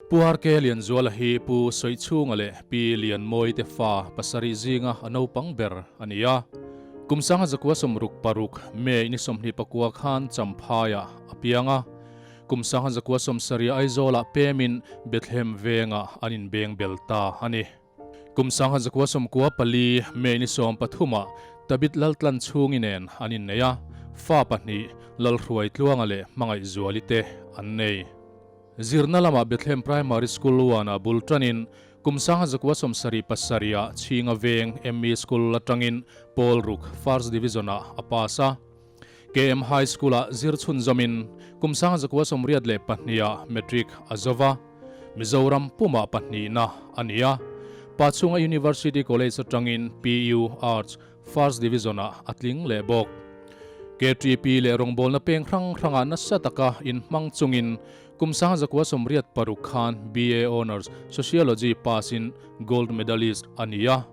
Pu RK Lianzuala hi Pu Sawichhunga leh Pi Lianmawii te fa pasarih zinga a naupang ber a ni a. Kum sanga zakua sawmruk paruk May ni 29 khan Champhaiah a piang a. Kum sanga zakua sawmsarih Aizawlah pemin Bethlehem vengah an inbeng bel ta a ni. Kum 1994 May ni 13 ah Tabit Laltlan chhungi nen an innei a, fa pahnih Lalhruai Tluanga leh Hmangaihzuali te an nei. Zirna lamah Bethlehem Primary School Luanah bul tanin kum 1977 ah Chhinga Veng ME School atangin Pawl Ruk First Division ah a pass a. KM High School ah zir chhunzawmin kum 1982 ah Matric a zo va. Mizoram pumah pahnihna a ni a. Pachhunga University College atangin PU Arts First Division ah a tling leh bawk. KTP leh rawngbawlna peng hrang hrangah nasa taka inhmang chungin kum 1986 khan BA Honours Sociology pass in Gold Medalist a ni a.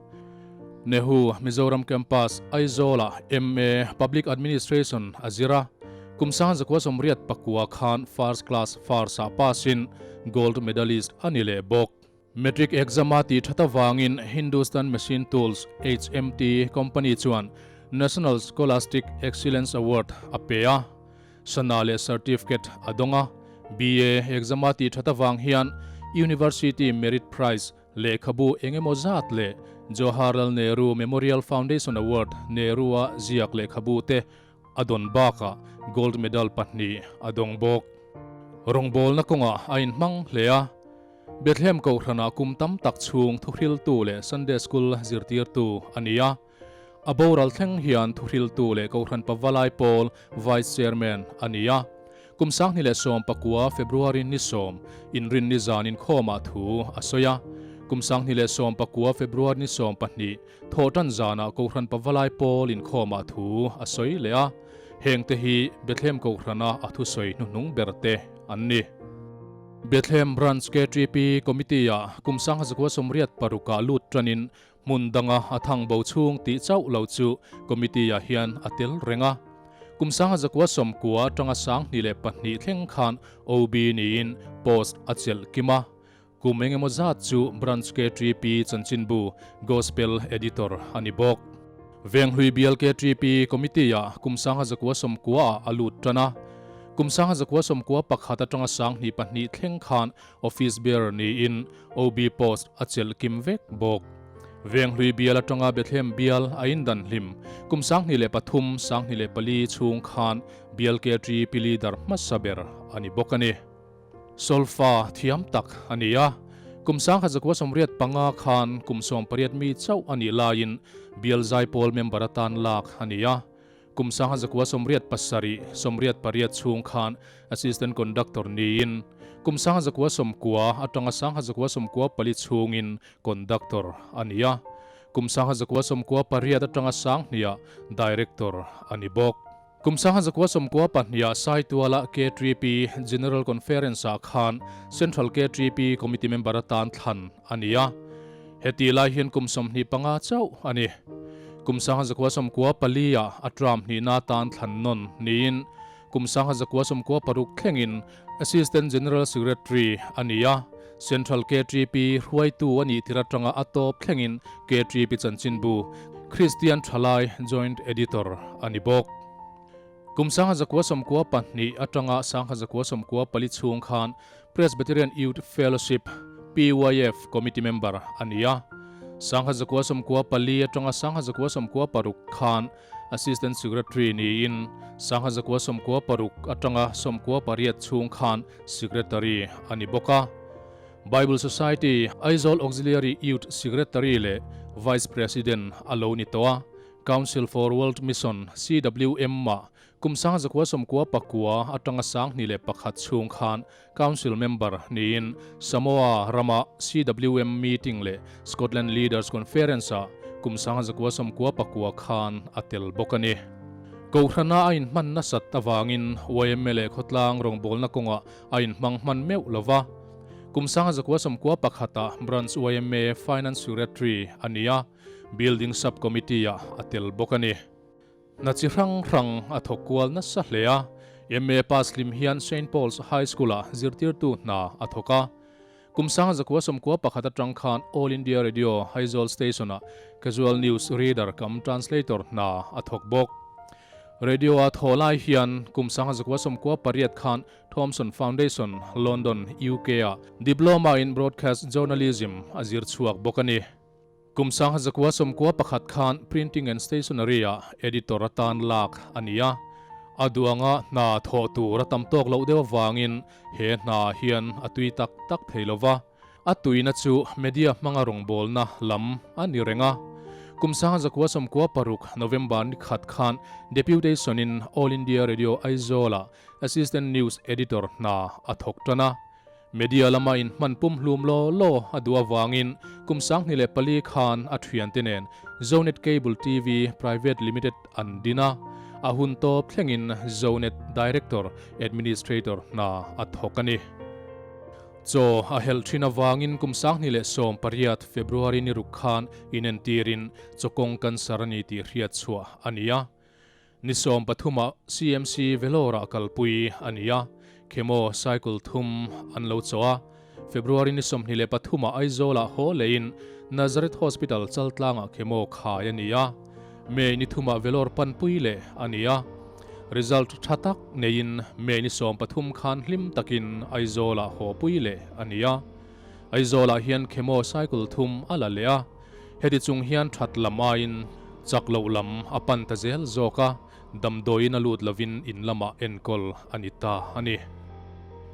Nehu Mizoram Campus, Aizawl-ah MA Public Administration a zir a. Kum 1989 khan First Class First-ah pass in Gold Medalist a ni leh bawk. Matric exam a tih that avangin Hindustan Machine Tools, HMT, company chuan National Scholastic Excellence Award a pe a, sana leh certificate a dawng a. BA exam a tih that avang hian University Merit Prize lehkhabu eng emaw zat leh Jawaharlal Nehru Memorial Foundation Award Nehru-a ziak lehkhabu te a dawn bakah gold medal pahnih a dawng bawk. Rawngbawlna kawngah a inhmang hle a. Bethlehem Kohhranah kum tam tak chhung thuhriltu leh Sunday School zirtirtu a ni a. A boral thleng hian thuhriltu leh Kohhran Pavalai Pawl Vice Chairman a ni a. Kum 2019 February ni 10 inrinni zan inkhawmah thu a sawi a. Kum 2019 February ni 12 thawhtan zanah Kohhran Pavalai Pawl inkhawmah thu a sawi leh a. Hengte hi Bethlehem Kohhrana a thusawi hnuhnung berte an ni. Bethlehem Branch KTP Committee-ah kum 1986 ah lut tanin hmun danga a thang bo chhung tih chauh lo chu Committee-ah hian a tel reng a. Kum 1990 atanga 2002 thleng khan OB niin post a chelh kim a. Kum engemaw zat chu Branch KTP chanchinbu Gospel Editor a ni bawk. Venghlui Bial KTP Committee-ah kum 1990 ah a lut tan a. Kum 1991 atanga 2002 thleng khan Office Bearer niin OB post a chelh kim vek bawk. Venghlui Bial atanga Bethlehem Bial a indan hlim kum 2003, 2004 chhung khan Bial KTP Leader hmasa ber a ni bawk a ni. Solfa thiam tak a ni a, kum 1985 khan kum 18 mi chauh a nih laiin Bial Zaipawl member atan lak a ni a. Kum 1987, 88 chhung khan Assistant Conductor niin kum 1990 atanga 1994 chhungin Conductor a ni a. Kum 1998 atanga 2000 Director a ni bawk. Kum 1992 ah Saituala KTP General Conference ah khan Central KTP Committee member atan thlan a ni a. Heti lai hian kum 25 chauh a ni. Kum 1994 ah a term hnihna atan thlan nawn niin kum 1996 thlengin Assistant General Secretary a ni a. Central KTP hruaitu a nih tir atanga a tawp thlengin KTP chanchinbu Kristian Thalai Joint Editor a ni bawk. Kum 1992 atanga 1994 chhung khan Presbyterian Youth Fellowship, PYF, Committee member a ni a. 1994 atanga 1996 khan Assistant Secretary niin 1996 atanga 98 chhung khan Secretary a ni bawk a. Bible Society Aizawl Auxiliary Youth Secretary leh Vice President a lo ni tawh a. Council for World Mission, CWM, ah kum 1999 atanga 2001 chhung khan Council member niin Samoa rama CWM meeting leh Scotland Leaders Conference ah kum 1999 khan a tel bawk a ni. Kohhrana a inhman nasat avangin yma leh khawtlang rawngbawlna kawngah a inhmang hman meuh lo va. Kum 1991 ah Branch yma Finance Secretary a ni a, Building Sub Committee ah a tel bawk a ni. Hna chi hrang hrang a thawk kual nasa hle a, MA pass hlim hian Saint Paul's High School ah zirtirtu hna a thawk a. Kum 1991 atang khan All India Radio Aizawl Station-ah Casual News Reader cum Translator hna a thawk bawk. Radio a thawh lai hian kum 1998 khan Thomson Foundation, London, UK-ah Diploma in Broadcast Journalism a zir chhuak bawk a ni. Kum 1991 khan Printing and Stationery-ah Editor atan lak a ni a. A duanga hna thawh tur a tam tawk loh deuh avangin he hna hian a tui tak tak thei lo va. A tuina chu media hmanga rawngbawlna lam a ni reng a. Kum 1996 November ni khat khan Deputation-in All India Radio Aizawl-ah Assistant News Editor hna a thawk tan a. Media lama inhman pumhlum law law a duh avangin kum 2004 khan a thiante nen Zonet Cable TV Private Limited an din a, a hun tawp thlengin Zonet Director Administrator hna a thawk a ni. Chaw a helh thin avangin kum 2018 February ni ruk khan inentirin chawkawng cancer a ni tih hriat chhuah a ni a. Ni 13 ah CMC Vellore ah kalpui a ni a, chemo cycle thum an lo chawh a. February ni 23 ah Aizawl ah haw leiin Nazareth Hospital Chaltlang ah chemo khai a ni a. May ni thum ah Vellore panpui leh a ni a. Result tha tak neiin May ni 13 khan hlim takin Aizawl ah haw pui leh a ni a. Aizawl ah hian chemo cycle thum a la leh a. Heti chung hian that lam aiin chak loh lam a pan ta zel zawk a, damdawiin a lut lovin in lamah enkawl a ni ta a ni.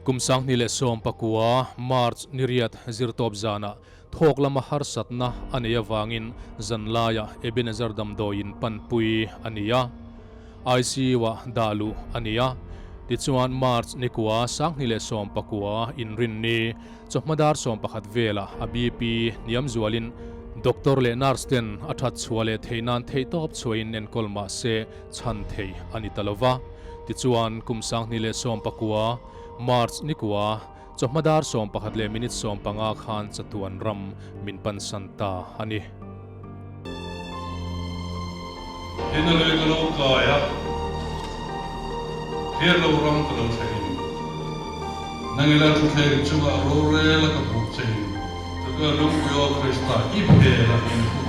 Kum 2019 March ni riat zirtawp zanah thawk lama harsatna a nei avangin zanlaiah Ebenezer damdawiin panpui a ni a, ICU-ah dah luh a ni a. Tichuan March ni kua 2019 inrinni Chawhma dar 11 velah a BP hniam zualin doctor leh nurse ten a that chhuah leh theih nan theihtawp chhuahin enkawl mah se chhan thei a ni ta lo va. Tichuan kum 2019 March ni kua chawhma dar 11 leh minute 15 khan chatuan ram min pansan ta a ni. Hena lei ka lo kai a, hriat lo ram ka lo thleng in, nangila thuthleng chungah rorel a ka buk che in, ka lungpui aw Krista i phel a in hung che.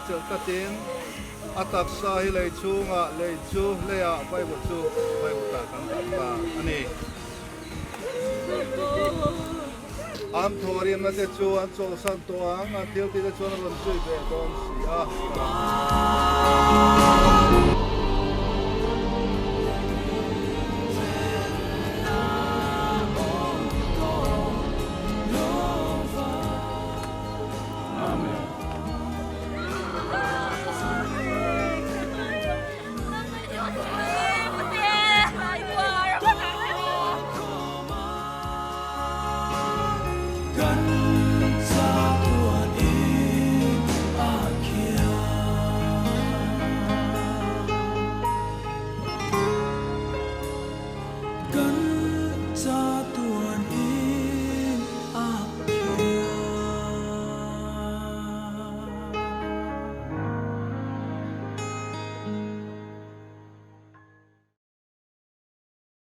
chelh tlatin a taksa hi lei chhungah lei chu leiah vaivut chu vaivutah kan dah ta a ni. An thawhrimna te chu an chawlhsan tawh ang, an thiltih te chuan a rawn zui ve dawn si a.